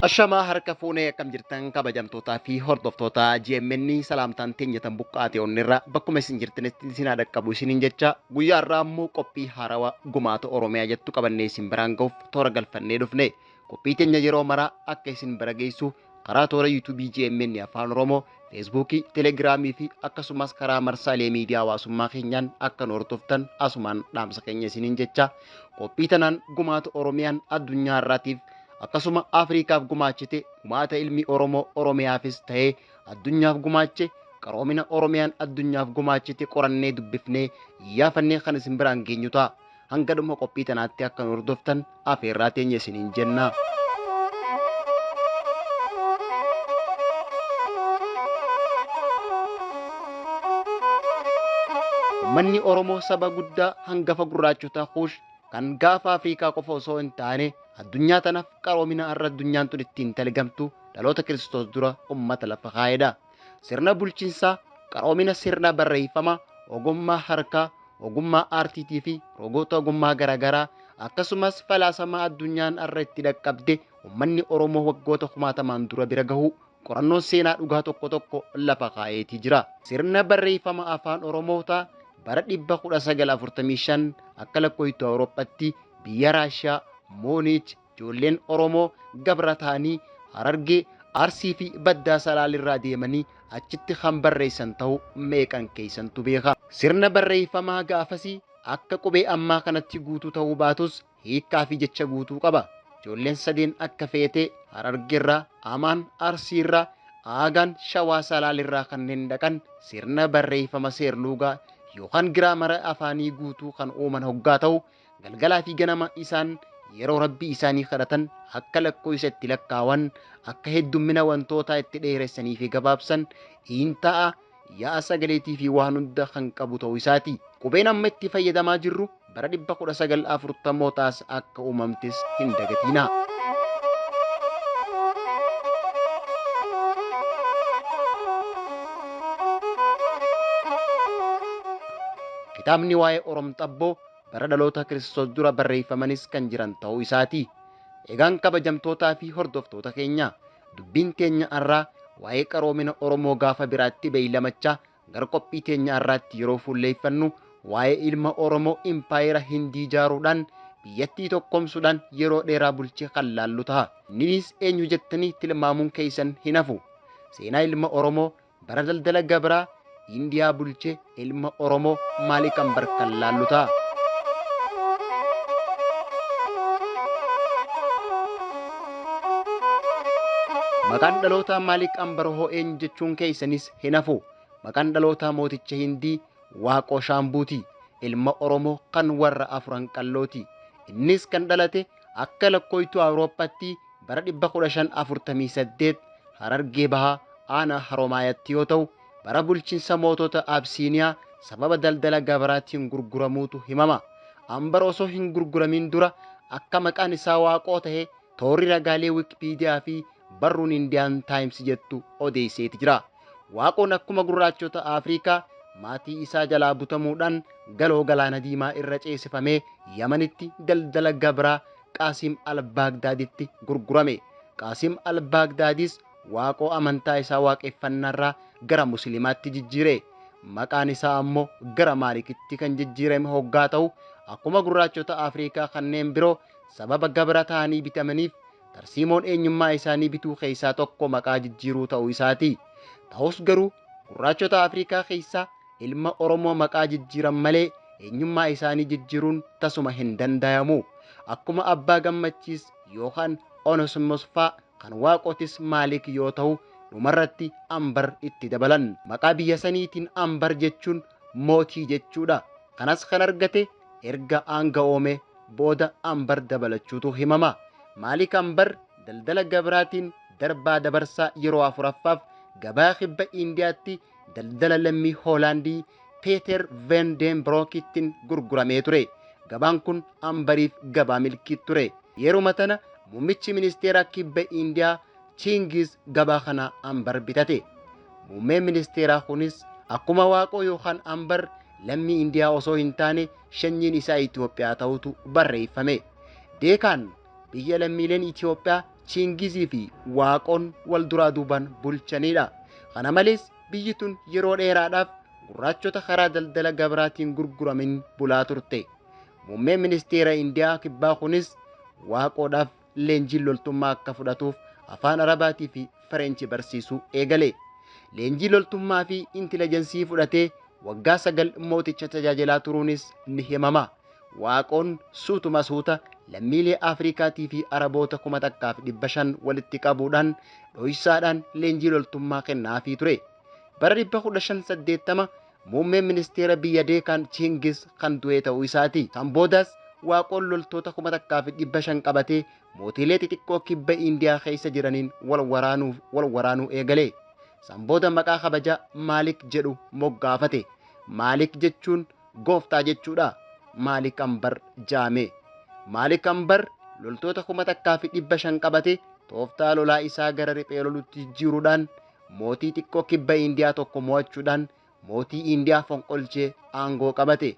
Ashamaa harka fuunee akkam jirtan kabajamtootaa fi hordoftoota GMN salaamtaan teenya tan buqqaate onnirra bakkuma isin jirtanitti isin haa dhaqqabu isiniin jecha guyyaa har'aa immoo qophii haarawaa gumaata Oromiyaa jettu qabannee isin biraan ga'uuf toora galfannee dhufne. Qophii teenya yeroo maraa akka isin bira geessu karaa toora yuutuubii GMN Afaan Oromoo, Feesbuukii, Telegiraamii fi akkasumas karaa marsaalee miidiyaa hawaasummaa keenyaan akka nu hordoftan asumaan dhaamsa keenya isiniin jecha qophii tanaan gumaata Oromiyaan addunyaa har'aatiif akkasuma Afriikaaf gumaachite gumaata ilmi Oromoo Oromiyaafis ta'ee addunyaaf gumaache qaroomina Oromiyaan addunyaaf gumaachite qorannee dubbifnee iyyaafannee kan isin biraan geenyu ta'a. Hanga dhuma qophii tanaatti akka nu hordoftan afeerraa teenya isiniin jenna. Uummanni Oromoo saba guddaa hangafa gurraachota Kuush kan gaafa Afrikaa qofa osoo hin taane addunyaa tanaaf qaroomina har'a addunyaan tun ittiin talgamtu dhaloota Kiristoos dura uummata lafa kaa'edha. Sirna bulchiinsaa, qaroomina sirna barreeffamaa, ogummaa harkaa, ogummaa aartiitii fi rogoota ogummaa garaagaraa akkasumas falaasama addunyaan har'a itti dhaqqabde uummanni Oromoo waggoota kumaatamaan dura bira gahu qorannoon seenaa dhugaa tokko tokko lafa kaa'eetii jira. Sirna barreeffama afaan Oromootaa bara 1945 akka lakkoofsa Awurooppaatti biyya Raashiyaa Muuniich ijoolleen Oromoo gabra ta'anii Harargee, Arsii fi Baddaa Salaalirraa deemanii achitti kan barreessan ta'uu meeqan keessantu beeka. Sirna barreeffamaa gaafasii akka qubee ammaa kanatti guutuu ta'uu baatus hiikkaa fi jecha guutuu qaba. Ijoolleen sadeen akka feetee Harargeerraa, Amaan Arsiirraa, Aagaan Shawaa Salaalirraa kanneen dhaqan sirna barreeffama seerluugaa yookaan giraamara afaanii guutuu kan uuman hoggaa ta'u galgalaa fi ganama isaan yeroo rabbii isaanii kadhatan akka lakkoofsa itti lakkaawan akka heddummina wantootaa itti dheeressanii fi gabaabsan hiinta'a yaa'a sagaleetii fi waan hunda kan qabu ta'uu isaati. Qubeen amma itti fayyadamaa jirru bara 1940mootaas akka uumamtes hin dagatinaa. Kitaabni waa'ee Oromxabboo bara dhaloota Kiristoos dura barreeffamanis kan jiran ta'uu isaati. Egaan kabajamtootaa fi hordoftoota keenya dubbiin teenya har'aa waa'ee qaroomina Oromoo gaafa biraatti beeylamachaa gara qophii teenya har'aatti yeroo fuulleeffannu waa'ee ilma Oromoo impaayera Hindii ijaaruudhaan biyyattii tokkoomsuudhaan yeroo dheeraa bulchee kan laallu ta'a. Innis eenyu jettanii tilmaamuun keessan hin hafu. Seenaa ilma Oromoo bara daldala gabraa Indiyaa bulchee ilma Oromoo Maalik Anbar kan laallu ta'a. Maqaan dhalootaa Maalik Anbar hoo eenyu jechuun keessanis hin hafu. Maqaan dhalootaa mooticha Hindii Waaqoo Shaambuuti. Ilma Oromoo kan warra afuran qallooti. Innis kan dhalate akka lakkooftuu Awurooppaatti bara 1548 Harargee Bahaa aanaa Haroomaayatti yoo ta'u bara bulchiinsa mootota Absiiniyaa sababa daldala gabraatiin gurguramuutu himama. Anbar osoo hin gurguramin dura akka maqaan isaa Waaqoo ta'e toorri ragaalee Wikipiidiyaa fi barruun Indiyaan Taayims jettu odeesseeti jira. Waaqoon akkuma gurraachota Afrikaa maatii isaa jalaa butamuudhaan galoo galaana diimaa irra ceesifamee Yamanitti daldala gabraa Qaasim al-Baagdaaditti gurgurame. Qaasim al-Baagdaadis Waaqoo amantaa isaa waaqeffannaarraa gara Musliimaatti jijjiire. Maqaan isaa ammoo gara Maalikitti kan jijjiirame hoggaa ta'u akkuma gurraachota Afrikaa kanneen biroo sababa gabra ta'anii bitamaniif tarsiimoon eenyummaa isaanii bituu keessaa tokko maqaa jijjiiruu ta'uu isaati. Ta'us garuu gurraachota Afrikaa keessaa ilma Oromoo maqaa jijjiiran malee eenyummaa isaanii jijjiiruun tasuma hin danda'amu. Akkuma Abbaa Gammachiis yookaan Onesmos fa'aa kan Waaqotis Maalik yoo ta'u dhumarratti Anbar itti dabalan. Maqaa biyya saniitiin Anbar jechuun mootii jechuudha. Kanas kan argate erga aanga'oome booda Anbar dabalachuutu himama. Maalik Anbar daldala gabraatiin darbaa dabarsaa yeroo afuraffaaf gabaa kibba Indiyaatti daldala lammii Hoolaandii Peeter Van den Broekittiin gurguramee ture. Gabaan kun Anbariif gabaa milkii ture. Yeruma tana muummichi ministeera kibba Indiyaa Chingis gabaa kana Anbar bitate. Muummeen ministeeraa kunis akkuma Waaqoo yookaan Anbar lammii Indiyaa osoo hin taane shanyiin isaa Itoophiyaa ta'utu barreeffame. Deekaan biyya lammiileen Itoophiyaa Chiingizii fi Waaqoon wal duraa duubaan bulchanidha. Kana malees biyyi tun yeroo dheeraadhaaf gurraachota karaa daldala gabraatiin gurguramin bulaa turte. Muummeen ministeera Indiyaa kibbaa kunis Waaqoodhaaf leenjiin loltummaa akka fudhatuuf afaan Arabaatii fi Fareenchi barsiisuu eegale. Leenjii loltummaa fi intilejensii fudhatee waggaa 9 mooticha tajaajilaa turuunis ni himama. Waaqoon suutuma suuta lammiilee Afrikaatii fi Araboota 1500 walitti qabuudhaan dhoysaadhaan leenjii loltummaa kennaafii ture. Bara 1580 muummeen ministeera biyya Deekaan Chiingis kan du'e ta'uu isaati. San boodas Waaqoon loltoota 1500 qabatee mootiilee xixiqqoo kibba Indiyaa keessa jiraniin wal waraanuu eegale. San booda maqaa kabaja Maalik jedhu moggaafate. Maalik jechuun gooftaa jechuudha. Maalik Ambar jaame. Maalik Ambar loltoota 1500 qabate tooftaa lolaa isaa gara riphee lolutti jijjiiruudhaan mootii xiqqoo kibba Indiyaa tokko mo'achuudhaan mootii Indiyaa fonqolchee aangoo qabate.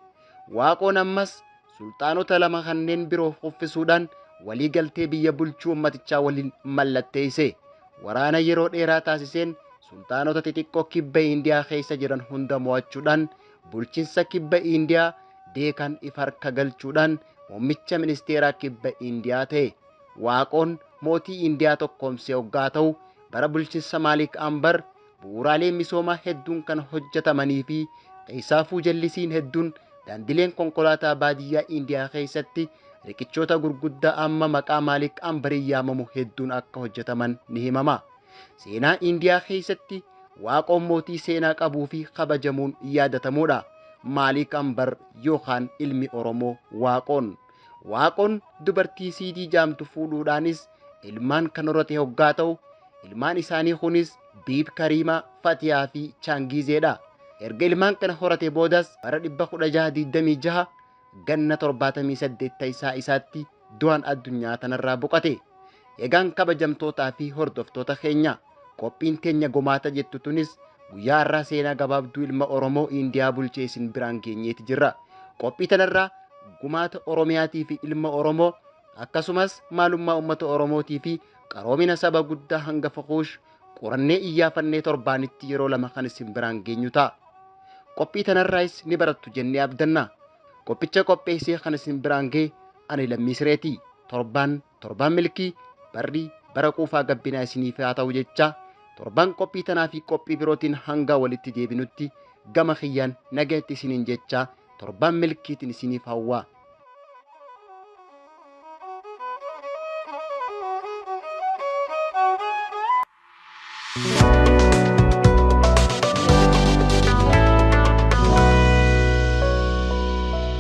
Waaqoon ammas sulxaanota lama kanneen biroo kuffisuudhaan walii galtee biyya bulchuu ummatichaa waliin mallatteesse. Waraana yeroo dheeraa taasiseen sulxaanota xixiqqoo kibba Indiyaa keessa jiran hunda mo'achuudhaan bulchinsa kibba Indiyaa Deekan if harka galchuudhaan muummicha ministeeraa kibba Indiyaa ta'e. Waaqoon mootii Indiyaa tokkoomse hoggaa ta'u bara bulchinsa Maalik Ambar bu'uuraalee misoomaa hedduun kan hojjetamanii fi keessaafuu jallisiin hedduun daandileen konkolaataa baadiyyaa Indiyaa keessatti riqichoota gurguddaa amma maqaa Maalik Ambariin yaamamu hedduun akka hojjetaman ni himama. Seenaa Indiyaa keessatti Waaqoon mootii seenaa qabuu fi kabajamuun yaadatamuudha. Maalik Ambar yookaan ilmi Oromoo Waaqoon. Waaqoon dubartii Siidii jaamtu fuudhuudhaanis ilmaan kan horate hoggaa ta'u, ilmaan isaanii kunis Biib Kariimaa, Fatiyaa fi Chaangiizeedha. Erga ilmaan kana horate boodas bara 1626 ganna 78 ta'isaa isaatti du'aan addunyaa tanarraa boqate. Egaan kabajamtootaa fi hordoftoota keenya qophiin teenya gomaata jettu tunis guyyaa har'aa seenaa gabaabduu ilma Oromoo Indiyaa bulchee isin biraan geenyeeti jirra. Qophii tanarraa gumaata Oromiyaatii fi ilma Oromoo akkasumas maalummaa uummata Oromootii fi qaroomina saba guddaa hangafa Kuush qorannee iyyaafannee torbaanitti yeroo lama kan isin biraan geenyu ta'a. Qophii tanarraayis ni barattu jennee abdanna. Qophicha qopheessee kan isin biraan ga'e ani Lammii Sireeti. Torbaan torbaan milkii barri bara quufaa gabbinaa isiniif haa ta'u jecha torban qophii tanaa fi qophii birootiin hanga walitti deebinutti gama kiyyaan nagayatti isiniin jecha torban milkiitiin isiniif hawwa.